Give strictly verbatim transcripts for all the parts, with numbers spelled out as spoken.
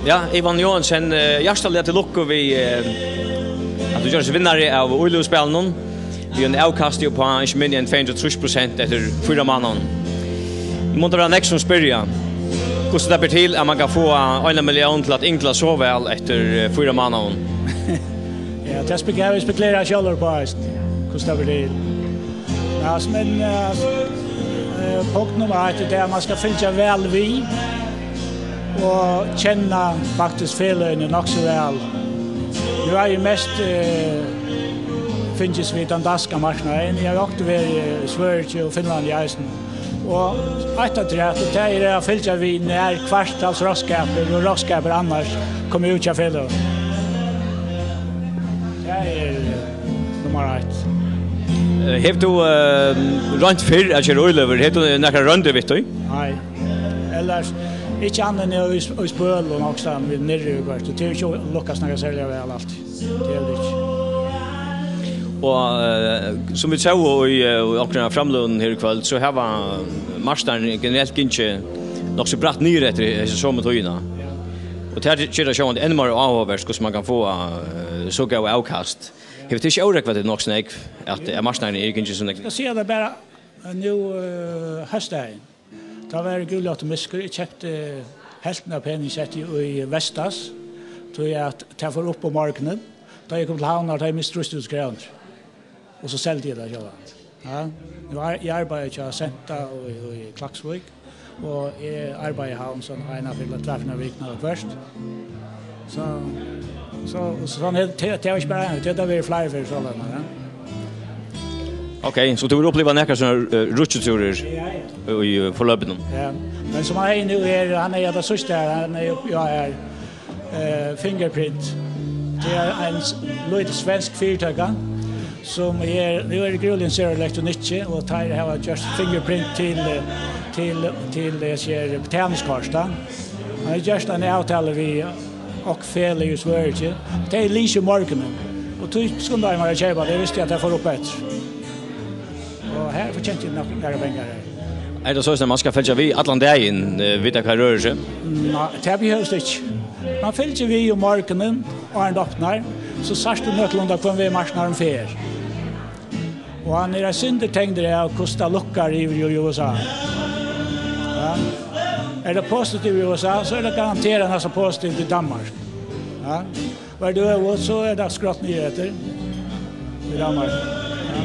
Ja, Ivan Johansen, eh, hjartaliga til lukku við, eh, at tú gjørst vinnari av Íløguspælinum. Við ein avkasti upp á ikki minni enn tvey hundrað og trýss prosent eftir fýra mánaðum. Nú munnu tað vera nógv sum spyrja, hvussu tað ber til, at man kann fáa eina millión til at yngla so væl eftir, eh, fýra mánaðum. Ja, tað spek-, havi eg spekulerað sjálvur uppá, veitst, hvussu tað ber til. Ja, altso, men, eh, eh, punkt nummar eitt er tað, at man skal fylgja væl við og kenna faktiskt feløgini nokk so væl. Nú havi eg mest, eh, fingist við tann danska marknaðin. Eg havi ofta verið í Svøríki og Finnlandi eisini. Og eitt afturat, og tað er at fylgja við, nær hvarvtals rokkskapur og rokkskapur annars kemur út hjá feløgum. Tað er, eh, nummar eitt. Eh, hevur tú, eh, roynt fyrr at gera íløgur? Hevur tú nakrar royndir við tí? Nei. Ellers, ikki annað enn í, í spøl og nokk so við niðri og gørt. Og tað er ikki lukkast nakað serliga væl altíð. Tað er tað ikki. Og, eh, sum vit sóu í, eh, í onkrum av framløgum her í kvøld, so hava marknaðirnir generelt gingið nokk so bratt niður eftir hesa somu tíðina. Ja. Og tað ger tað sjálvandi enn meira áhugavert, hvussu man kann fáa, eh, so góð avkast. Hevur tað ikki órógvað teg nokk so nógv, at, at marknaðurin er gingin so nógv? Eg skal siga tað bara, eh, nú, eh, hósdagin. Tá var eg gúliga optimistiskur. Eg keypti helvtina av peningi, setti í Vestas, tí at tað fór upp um morgunin. Tá eg kom til Havnar, tá eg misti trýss túsund krónur. Og so seldi eg tað sjálvandi. Ja. Nú ar-, eg arbeiði hjá Senta og í, og í Klaksvík, og eg arbeiði í Havn, so eina ferð ella tvær ferðir um vikuna og hvørt. So, so, so sånn er tað, tað er ikki bara ein, tað er, tað verður fleiri ferðir soleiðis, ja. Ok, so tú hevur upplivað nakrar sovorðnar, eh, rukkiturnar, ja, ja, í, eh, forløpinum? Ja, men sum hann hevði nú her, hann hevði tað síðsta her, hann hevði, ja, her, eh, Fingerprint. Tað er ein s-, lítil svensk fyritøka, sum er, nú er tað grúliga sera elektronikki, og teir hava gjørt Fingerprint til, eh, til, til, eh, sær betalingskort, tá. Hann hevur gjørt eina avtalu við okkurt felag í Svøríki. Tey lýsa um morgunin, og tí skundaði eg mær at keypa tað, eg visti, at tað fór upp eftir. Og her fortjenti eg nokk nakrar pengar her. Er tað soleiðis, at man skal fylgja við allan dagin, eh, vita hvat rørir seg? Nei, tað behøvist ikki. Man fylgir við um morgunin, áðrenn tað opnar, so sært tú nøkulunda hvønn veg marknaðurin fer. Og hann er eitt sindur tengdur av, hvussu tað lukkar yvir í U S A. Ja. Er tað positivt í U S A, so er tað garanterað næstan positivt í Danmark. Ja. Var tað øvugt, so er tað skrátt niður eftir í Danmark. Ja.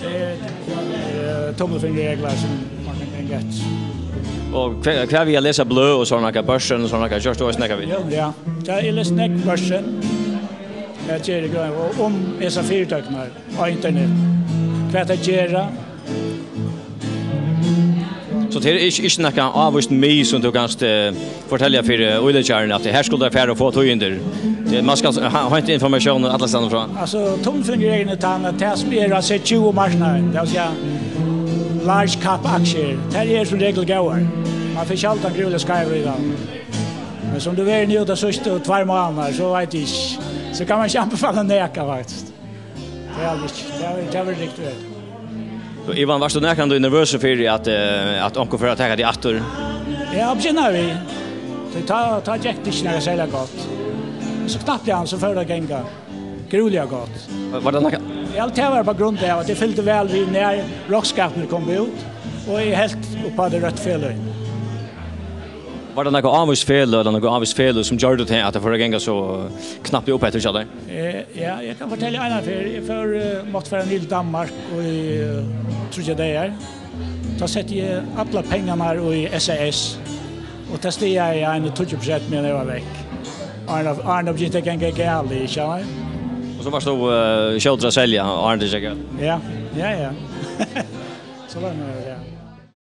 Tað er, eh, tommelfingerregla sum man kann ganga eftir. Og hvat, hvat við at lesa bløð og sovorðið, børstin og sovorðið, gjørdi tú eisini nakað við? Ja, ja. Ja, eg lesi nógv børstin. Eg geri grein, og um hesar fyritøkurnar á internet. Hvat tey gera. So tað er ikki, ikki nakað ávíst mið sum tú kanst, eh, fortelja fyri, eh, íleggjaran, at her skulu teir fara og fáa tíðindi. Tað, man skal ha, heinta informatiónin allastaðni frá. Altso, tommelfingerreglan er tann, at tað sum er á C tjúgu marknaðin, tað vil siga large cap aksjur, tær eru sum regul góðar. Man fer sjáldan grúliga skeivur í tað. Men sum tað verður nú, tað síðstu tveir mánaðirnar, so veit eg ikki. So kann man ikki anbefala nakað, faktiskt. Tað er alveg ikki. Tað er, tað er riktigt. So, Ivan, varst tú nakrantíð nervøsur fyri at, eh, at onkur fór at taka teg aftur? Ja, á byrjanini. So tá, tá gekk tað ikki nakað serliga gott. Men so knappliga, so fór tað at ganga grúliga gott. Var, var tað nakað? Ja, tað var á grund av at eg fylgdi væl við, nær rokkskapurin kom út, og eg helt upp á tað røtta felagið. Var tað nakað ávíst felag, ella nakað ávíst felag, sum gjørdi tað at tað fór at ganga so knappliga upp eftir hjá tær? Eh, ja, eg kann fortelja eina ferð. Eg fór, eh, mátti fara niður til Danmark í, eh, tríggjar dagar. Tá setti eg allar pengarnar í S A S, og tað stagaði eini tíggju prosent meðan eg var vekk. Áðrenn, áðrenn tað begynti at ganga galið, ikki sant? Og so varst tú, eh, skjótur at selja, áðrenn tað gekk galið? Ja, ja, ja. So var tað, ja.